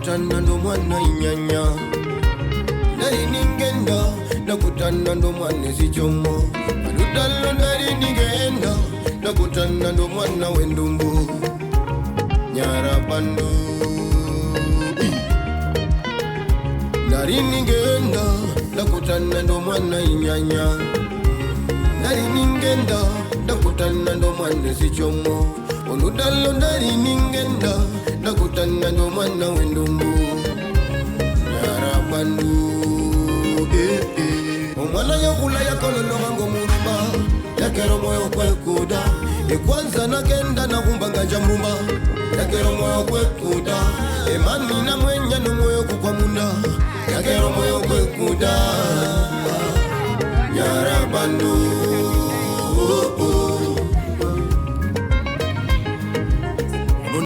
Nakutana ndo mwana inyanya. Nali ningenda, nakutana ndo mwana esichomo. Alutalo nali ningenda, nakutana ndo mwana wendumbu. Nyarabandu. Nali ningenda, nakutana ndo mwana inyanya. Nali ningenda, nakutana ndo mwana esichomo. Olutalo nali ningenda, nakutana ndo mwana wendumbu. Nyarabandu. Eh, eh. Omwana yokula yakololoka ngomurumba, yakero moyo kwekuda. Ekwanza nakenda nakumbanganja mrumba, yakero moyo kwekuda. Emani na mwenya nomwoyo kukwamunda, yakero moyo kwekuda. Nyarabandu.